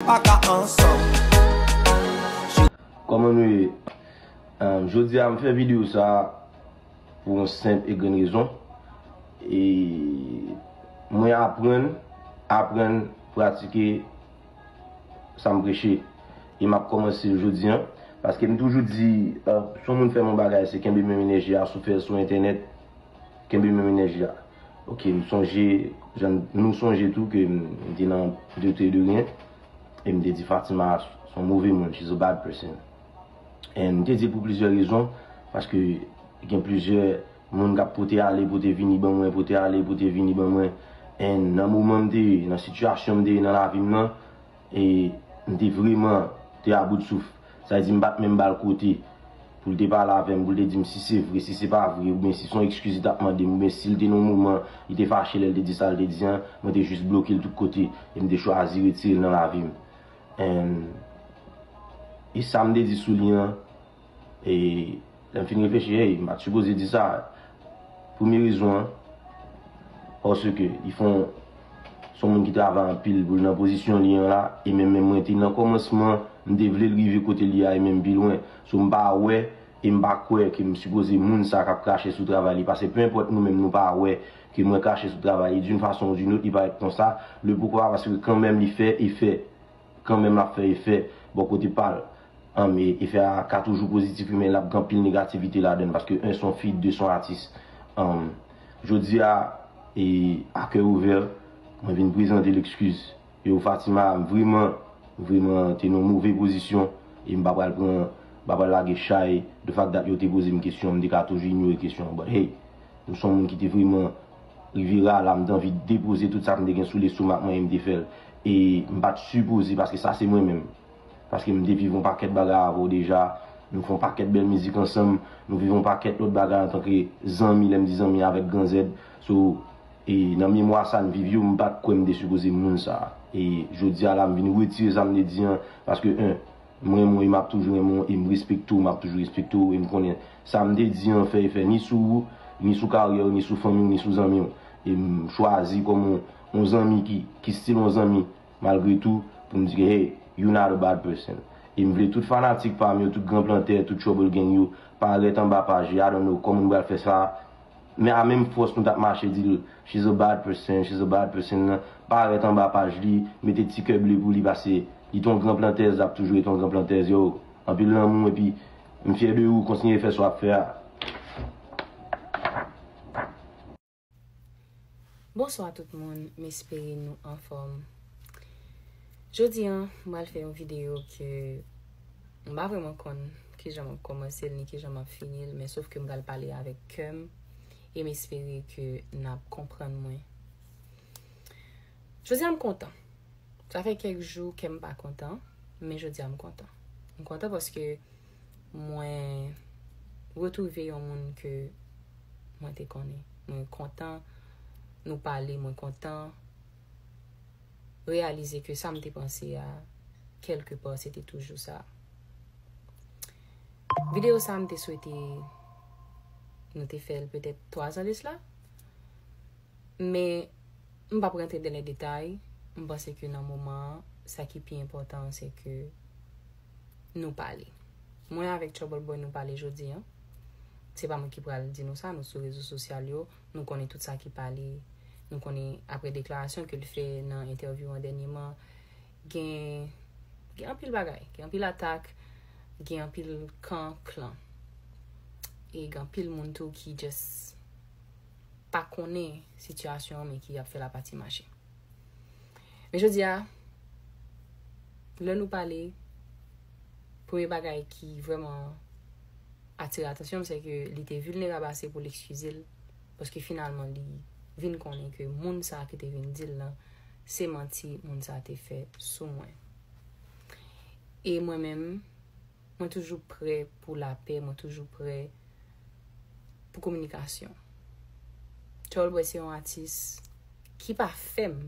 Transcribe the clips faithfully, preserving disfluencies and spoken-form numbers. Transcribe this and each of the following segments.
Pa ka ansanm. Kòman nou ye? Ahn, jodi a, m fè videyo sa a pou yon senp e grenn rezon. E mwen aprann, aprann pratike sa m preche. E m ap kòmanse l jodi a. Paske m toujou di, ah, si yon moun fè m yon bagay, se kenbe menm enèji a, si w fè l sou entènèt, kenbe menm enèji a. Ok, m sonje, jan nou sonje tou ke m te nan de tè de ryen, e m te di Fatima se yon move moun, she's a bad person. And m te di l pou plizyè rezon, paske gen plizyè moun k ap pote ale, pote vini ban mwen, pote ale, pote vini ban mwen. And nan moman m te ye, nan sitiyasyon m te ye nan lavi m nan, e m te vrèman te a bout souf. Sa vle di m pa t menm ba l kote pou l te pale avè m, pou l te di m si se vre, si se pa vre, oubyen si se yon ekskiz li t ap mande m, oubyen si l te nan yon moman, li te fache lè l te di sa l te di an, mwen te jis bloke l tout kote, e m te chwazi retire l nan lavi m. And, e sa m te di sou li an, e lè m fin reflechi, hey, m pa t sipoze di sa. Premye rezon an, paske li fè yon, se yon moun ki travay anpil pou l nan pozisyon li an la, e menm, menm mwen te nan kòmansman, m te vle l rive kote l ye a, e menm pi lwen. So, m pa wè, e m pa kwè ke m sipoze moun sa k ap krache sou travay li, paske peu importe nou menm, nou pa wè ke mwen krache sou travay li, d'une façon ou d'une autre, li parèt konsa, le poukwa, paske kanmenm li fè efè, kanmenm l ap fè efè bò kote pa l. Ann, e, efè a ka toujou pozitif, men l ap gen anpil negativite ladan l, paske, en, se yon fi, de, se yon atis. Ann, jodi a, e, a kè ouvè, mwen vin prezante l ekskiz. Yo, Fatima, m vrèman, vrèman te nan yon move pozisyon, e m pa pral pran, m pa pral lage chay, the fact that yo te poze m kesyon, m te ka toujou inyore kesyon an, but hey, m se yon moun ki te vrèman rive la, la, m te anvi depoze tout sa k m te gen sou lestomak mwen e m te fè l. E m pa t sipoze, paske sa se mwen menm. Paske m te viv yon pakèt bagay avè w deja. Nou fè yon pakèt bèl mizik ansanm. Nou viv yon pakèt lòt bagay antanke zanmi, lè m di zanmi avèk gran Z. So, e nan memwa sa n viv yo, m pa t kwè m te sipoze moun sa. E jodi a la, m vin retire sa m te di an, paske, en, m renmen w e m ap toujou renmen w, e m respekte w, m ap toujou respekte w, e m konnen sa m te di an fè efè ni sou ou, ni sou karyè w, ni sou fanmi w, ni sou zanmi w. E m chwazi kòm yon, yon zanmi ki, ki still yon zanmi, malgre tou, pou m di ke, hey, you not a bad person. E m vle tout fanatik pa m yo, tout gran plantè, tout trouble gang yo, parèt anba paj li, I don't know kòman nou pral fè sa, men a menm fòs nou t ap mache di l, she's a bad person, she's a bad person nan, parèt anba paj li, mete ti kè ble pou li, paske li t yon gran plantèz, l ap toujou rete yon gran plantèz, yo. Anpil lanmou, epi m fyè de ou, kontinye fè sa w ap fè a. Bonswa tout moun, m espere nou anfòm. Jodi a, m pral fè yon videyo ke m pa vrèman konn kijan m ap kòmanse l ni kijan m ap fini l, men sof ke m pral pale avèk kè m e m espere ke n ap konprann mwen. Jodi a, m kontan. Sa fè kèk jou kè m pa kontan, men jodi a, m kontan. M kontan paske mwen retwouve yon moun ke mwen te konnen. Mwen kontan nou pale, mwen kontan reyalize ke sa m te panse a, kèlke pa, se te toujou sa. Videyo sa, m te swete nou te fè l petèt twa zan de sila. Men, m p ap rantre dan lè detay. M panse ke nan moman an, sa ki pi enpòtan an, se ke nou pale. Mwen avèk Trouble Boy, nou pale jodi a. Se pa mwen ki pral di nou sa, nou sou rezo sosyal yo, nou konnen tout sa ki pale. Nou konnen apre deklarasyon ke l fè nan entèvyou an dènyeman, gen, gen anpil bagay, gen anpil atak, gen anpil kan, klan. E gen anpil moun tou ki just pa konnen sitiyasyon an, men ki ap fè lapati mache. Men jodi a, lè nou pale, premye bagay ki vrèman atire atansyon m, se ke li te vilnerab ase pou l eskize l, paske finalman li vin konnen ke moun sa a ki te vin di l lan, se manti moun sa a te fè sou mwen. E mwen menm, mwen toujou prè pou lapè, mwen toujou prè pou kominikasyon. Trouble Boy se yon atis ki pa fè m,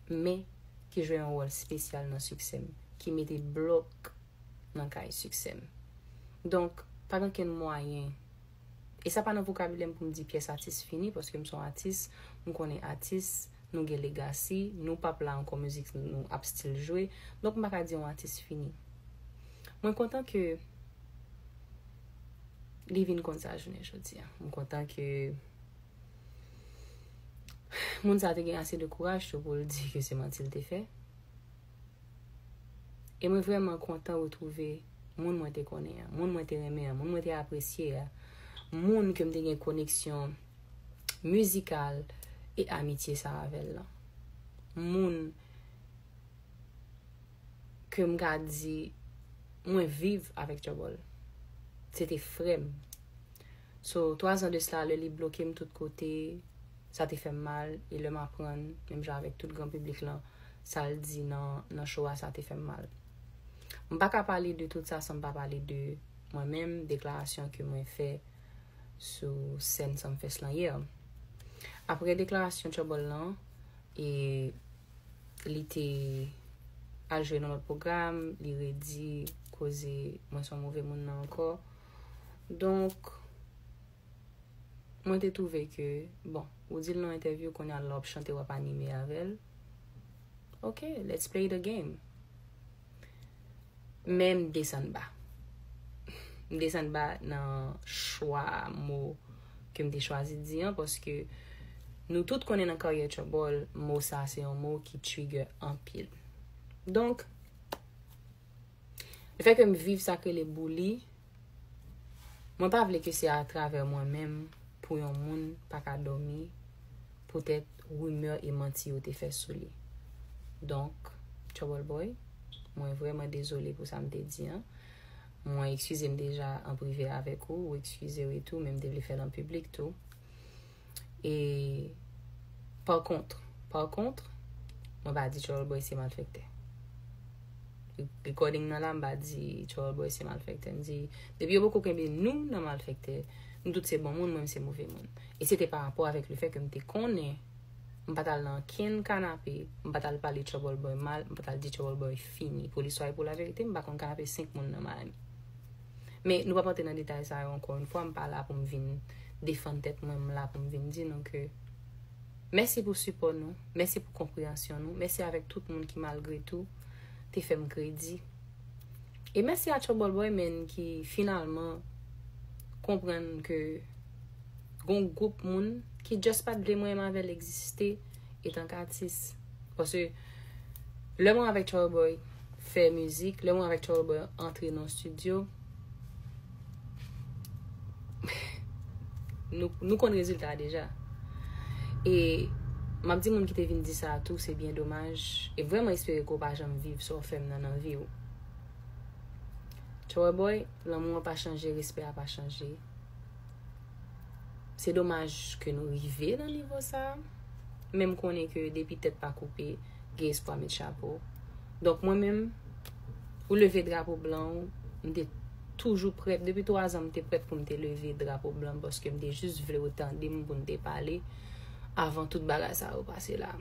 men ki jwe yon wòl espesyal nan siksè m, ki mete blòk nan kay siksè m. Donk, pa gen okenn mwayen, e sa pa nan vokabilè m pou m di pyès atis fini, paske m se yon atis, m konnen atis, nou gen legacy, nou p ap la ankò, mizik nou ap still jwe. Donk, m pa ka di yon atis fini. Mwen kontan ke li vin konn sa jounen jodi a. M kontan ke moun sa te gen ase de kouraj tou pou l di ke se manti l te fè. E mwen vrèman kontan retwouve moun mwen te konnen an, moun mwen te renmen an, moun mwen te apresye a, moun ke m te gen koneksyon mizikal e amitye sa avè l lan. Moun ke m ka di mwen viv avèk Trouble. Se te frè m. So, twa zan de sila, lè li bloke m tout kote, sa te fè m mal, e lè m aprann, menm jan avèk tout gran piblik lan, sa l di nan, nan show a, sa te fè m mal. M pa ka pale de tout sa san m pa pale de mwen menm, deklarasyon ke mwen fè sou sèn Sumfest lan yè. Apre deklarasyon Trouble lan, e li te al jwe nan lòt pwogram, li redi koze mwen se yon move moun nan ankò. Donk, mwen te twouve ke, bon, ou di l nan entèvyou, kounye a lè w ap chante, w ap anime avè l. Ok, let's play the game. Men m desann ba. M desann ba nan chwa mo ke m te chwazi di an, paske nou tout konnen nan karyè Trouble, mo sa se yon mo ki trigger anpil. Donk, lefètke m viv sa k rele bully, mwen pa vle ke se atravè mwen menm pou yon moun pa ka dòmi poutèt rimè e manti yo te fè sou li. Donk, Trouble Boy, mwen vrèman dezole pou sa m te di an. Mwen ekskize m deja an prive avèk ou, ou ekskize w e tou, men m te vle fè l an piblik tou. E, pa kont, pa kont, mwen pa di Trouble Boy se malfektè. Recording nan la, m pa di Trouble Boy se malfektè. M di, depi yo poko kenbe nou nan malfektè, nou tout se bon moun, mwen m se move moun. E se te pa rapò avèk lefètke m te konnen m pa t al nan okenn kanape, m pa t al pale Trouble Boy mal, m pa t al di Trouble Boy fini. Pou listwa e pou laverite, m pa konn kanape senk moun nan Miami. Men nou p ap antre nan detay sa yo ankò yon fwa, m pa la pou m vin defann tèt mwen, m la pou m vin di nou ke mèsi pou sipò nou, mèsi pou konpreyansyon nou, mèsi avèk tout moun ki malgre tou te fè m kredi. E mèsi a Trouble Boy, menn, ki finalman konprann ke gon gwoup moun ki just pa t vle mwen menm avè l egziste etanke atis. Paske lè mwen avèk Trouble Boy fè mizik, lè mwen avèk Trouble Boy antre nan estidyo, nou, nou konn rezilta a deja. E m ap di moun ki te vin di sa a tou, se byen domaj. E vrèman espere ke w pa janm viv sa w fè m nan nan vi w. Trouble Boy, lanmou an pa chanje, respè a pa chanje. Se domaj ke nou rive nan nivo sa a. Men m konnen ke depi tèt pa koupe, gen espwa met chapo. Donk mwen menm, ou leve drapo blan ou, m te toujou prèt. Depi twa zan, m te prèt pou m te leve drapo blan m, paske m te jis vle w tande m pou n te pale avan tout bagay sa yo pase la.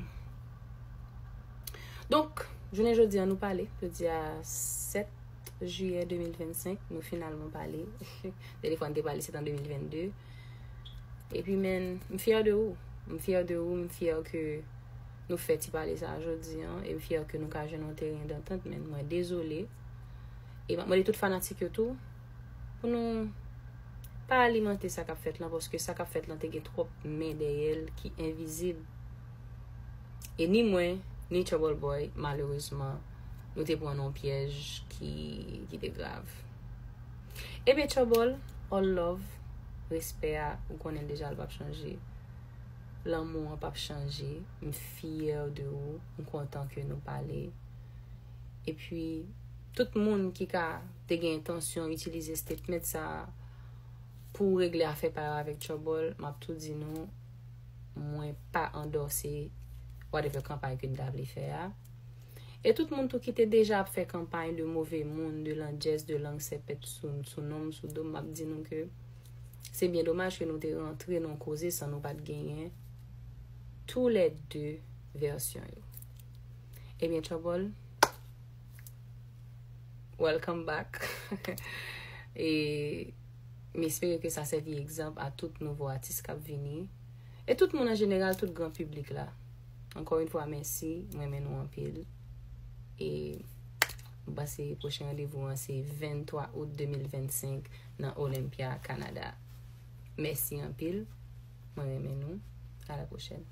Donk, jounen jodi a, nou pale. Jodi a, sèt jiyè de mil vennsenk, nou finalman pale. Dènye fwa n te pale, se t an de mil vennde. Epi, menn, m fyè de ou. M fyè de ou, m fyè ke nou fè ti pale sa a jodi a, e m fyè ke nou ka jwenn yon teren dantant, menn. Mwen dezole. E m ap mande tout fanatik yo tou, pou nou pa alimante sa k ap fèt lan, paske sa k ap fèt lan te gen twòp men dèyè l ki envizib. E ni mwen, ni Trouble Boy, malerezman, nou te pran nan yon pyèj ki, ki te grav. Ebyen, Trouble, all love, respè a, ou konnen l deja, l p ap chanje. Lanmou an p ap chanje. M fyè de ou. M kontan ke nou pale. Epi, tout moun ki ka te gen entansyon itilize statement sa a pou regle afè pa yo avèk Trouble, m ap tou di nou, mwen pa andòse whatever kanpay ke n ta vle fè a. E tout moun tou ki te deja ap fè kanpay de move moun, de landjès, de lang sèpèt sou, sou non m, sou do m, m ap di nou ke se byen domaj ke nou te rantre nan yon koze san nou pa t genyen toulède vèsyon yo. Ebyen, Trouble, welcome back. E m espere ke sa sèvi egzanp a tout nouvo atis k ap vini. E tout moun an jeneral, tout gran piblik la. Ankò yon fwa, mèsi. Mwen renmen nou anpil. E m panse pwochen randevou an se venntwa out de mil vennsenk nan Olympia, Kanada. Mèsi anpil. Mwen renmen nou. A la pwochèn.